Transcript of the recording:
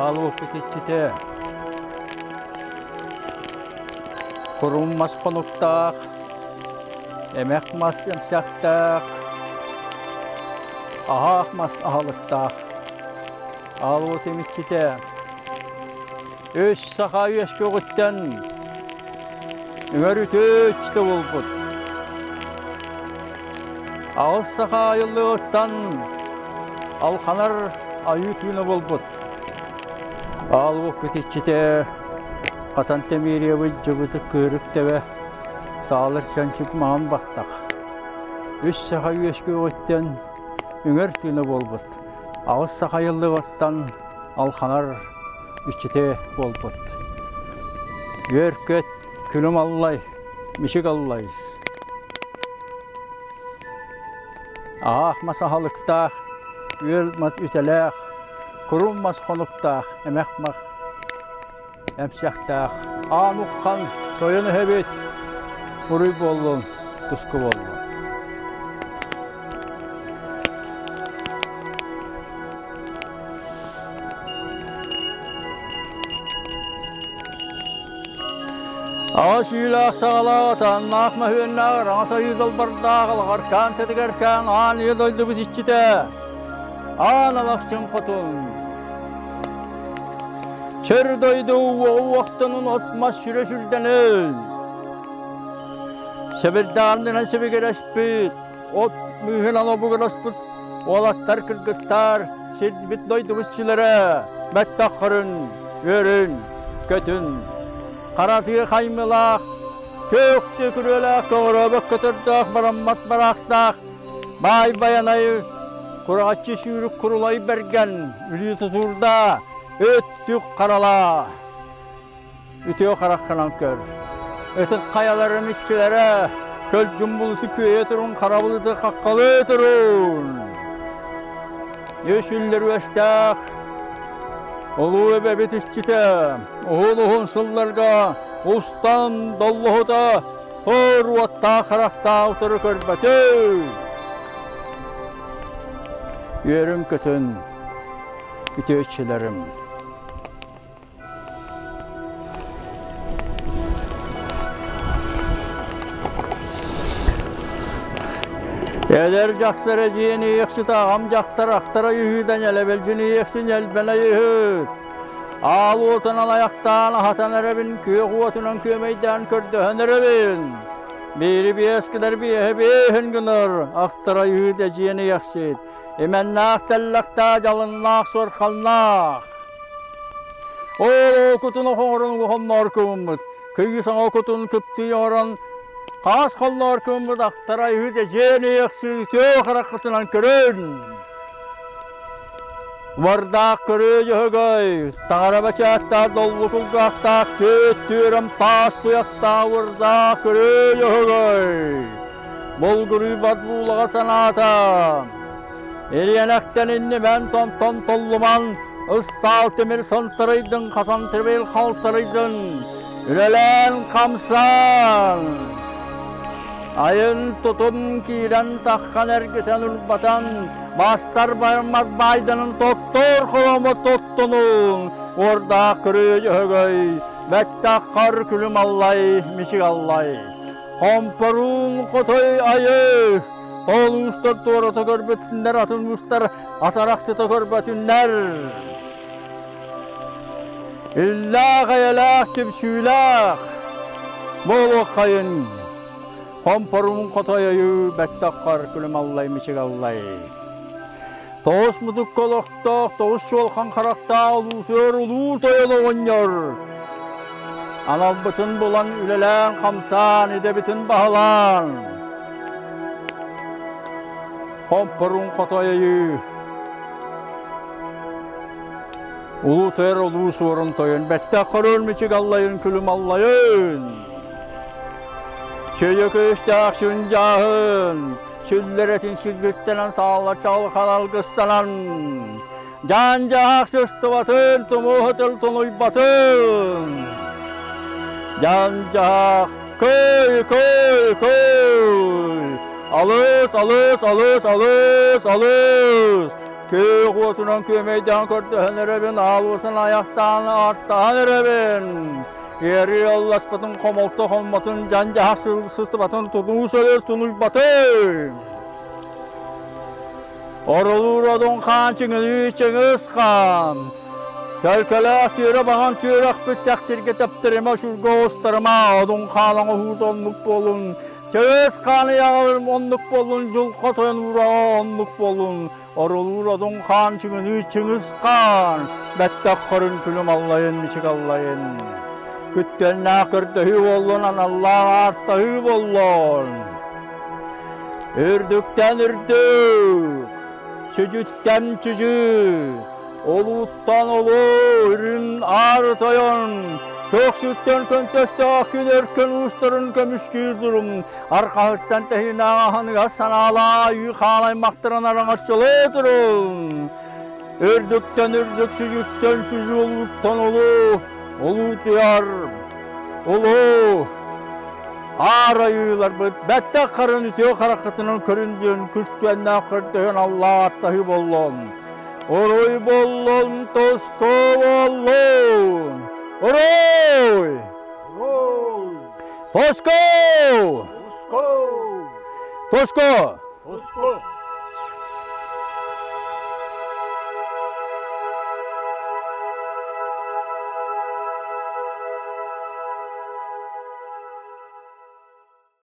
Аалуоппут иччитэ курум мас хонуктаах, эмэх мас эмсэхтээх, аһаах мас аһылыктаах. Аалуотум иччитэ үс саха үөскүөҕүттэн үҥэр үтүө иччитэ буолбут. Аҕыс саха айыллыаҕыттан алханар айыы тыына буолбут. Аалуоппут иччитэ Хатан Тэмириэбит дьыбытык кыырык тэбэ саалар чанчык маҥан баттах. Үс саха үөскүөҕүттэн үҥэр тыына буолбут. Аҕыс саха айыллыбаттан алханар иччитэ буолбут. Үөр-көт, күлүм аллай, мичик аллай. Аах мас аһылыктаах, үөл мас үтэлээх, курум мас хонуктаах, эмэх мах эмсэхтээх. Аан Уххан тойон эһэбит, уруй буоллун, туску буоллун. Аҕа сүүлээх саҕалаах, атааннаах мөһүөннээх, араҥас айыы далбардаах, алаҕаркаан тэтигэркээн аан ийэ дойдубут иччитэ, аан алахчын хотун. Сир дойду уоҕу уохтанын от-мас сүрэ сүрдэнин. Сэбирдэҕинэн сибигирэспит, от мыыһынан обугураспыт уолаттар, кыргыттар, сирбит дойдубут иччилэрэ бэттэх-хөрүн, үөрүн, көтүн. Хара тыа хаймылаах, күөх күрүөлээх, көҕөрөөбөт көтөрдөөх, бараммат бараахтаах, баай байанай, кураҕаччы сүүрүк курулай бэргэн, үлүү тутуурдаа, өттүк харалаа. Үтүө хараххынан көр. Ытык хайаларым иччилэрэ, көлдьүн булуту күөйэ турун, хара былыты хаххалыы турун. Үс үллэр үөстээх Улуу эбэбит иччитэ, уһун-уһун сылларга устан доллоһута тор уоттаах харахтаах утары көрбөтү. Үөрүн-көтүн, үтүө иччилэрим. Эдэр дьахтар эдьиийин иэхсит аҕам дьахтар ахтара үһүүтэн элэбэлдьин иэхсин элбэнэ үһүт. Аал уотунан айахтаан аһатан эрэбин, күөх уотунан күөмэйдээн көрдөһөн эрэбин. Биири биэс гынар биэһи биэһин гынар, ахтара үһүт эдьиийин иэхсит. Имэннээх тэллэхтээх дьалыннаах суорхалнаах. Ол кутун оһоҥорон уһонноор кыммыт, кыйы саҥа кутун кыптыы оҥорон хаас холлоор кыммыт ахтара үһү дьиэн иэхсин үтүө хараххытынан көрөн. Вардаах көрүө дьөһөгөй, таҥара бачааттаах доллу кулгаахтаах түөт түөрэм таас туйахтаах уордаах көрүө дьөһөгөй. Булгуруйбат буулаҕа санаата, Ириэнэхтэн иннимэн тонтон толлуман, ыстаал тимир сантарыйдын, хатан тимир халтарыйдын, үлэлээн хамсаан. Айын тутун киирэн таххан эргисен урбатан, бастар бармат байданын тоттор холомо тоттонун, уордаах көрүө дьөһөгөй, бэттэх хар күлүм аллай, мичик аллай. Хомпоруун хотой айы, Тоол уустар туората көрбөтүннэр, атын уустар атарахсыта көрбөтүннэр. Иллээх-эйэлээх, түмсүүлээх буолуоххайын. Хомпорун хотойойу бэттэх күлүм аллай мичик аллай. Тоҕус мутукка олохтоох, тоҕус чуолхан харахтаах улуусугар улуу тойон оҕонньор. Аналбытын булан үлэлээн-хамсаан, идэбитин баһылаан. Хомпорун хотойойу. Улуу тойор улуу суорун тойон, бэттэх хорун мичик аллайын күлүм аллайын. Чөйө көстөөх сүндьааһын, сүллэрэтин сүлгүттэнэн саалла чалхан алгыстанан, дьаан-дьаһах сыстыбатын, тумуһутул тунуйбатын. Дьаан-дьаһах көй, көй, көй! Алыс, алыс, алыс, алыс, алыс! Күөх уотунан күөмэйдээн көрдөһөн эрэбин, аал уотун айахтаан ааттаан эрэбин. Ыарыы алласпытын, хомолто хоммотун, дьан-дьаһах сыстыбатын тутуу сөлөр тунуйбатын. Оролуур одун хаан чыҥыныы чыҥыс хаан. Төлкөлөөх түөрэ баҕан түөрэхпит тэхтиргэ тэптэримэ шурга оҕустарыма одун хаан оҥоһуута оннук буолун. Чыҥыс хаан ыйаҕын оннук буолун, дьулха тойон уураҕа оннук буолун. Оролуур одун хаан чыҥыныы чыҥыс хаан. Бэттэх хорун күлүм аллайын мичик аллайын. Күттүөннээх көрдөһүү буоллун, аналлаах аартаһыы буоллун. Үрдүктэн үрдүк, сүдүттэн сүдү, улууттан улуу үрүҥ аар тойон, көхсүттэн көнтөстөөх күн өркөн уустарын көмүскүүр дурум, арҕаһыттан тэһиинээх аһыныгас санаалаах айыы хаан аймахтарын араҥаччылыы турун. Үрдүктэн үрдүк, сүдүттэн сүдү, улууттан улуу, улуутуйар улуу Аар айыыларбыт бэттэх харын үтүө хараххытынан көрүн диэн күртүөннээх көрдөһөн Аллаа аттаһыы боллон. Уруй боллон, тоско боллон! Уруй! Уруй! Тоско! Тоско! Тоско! Тоско!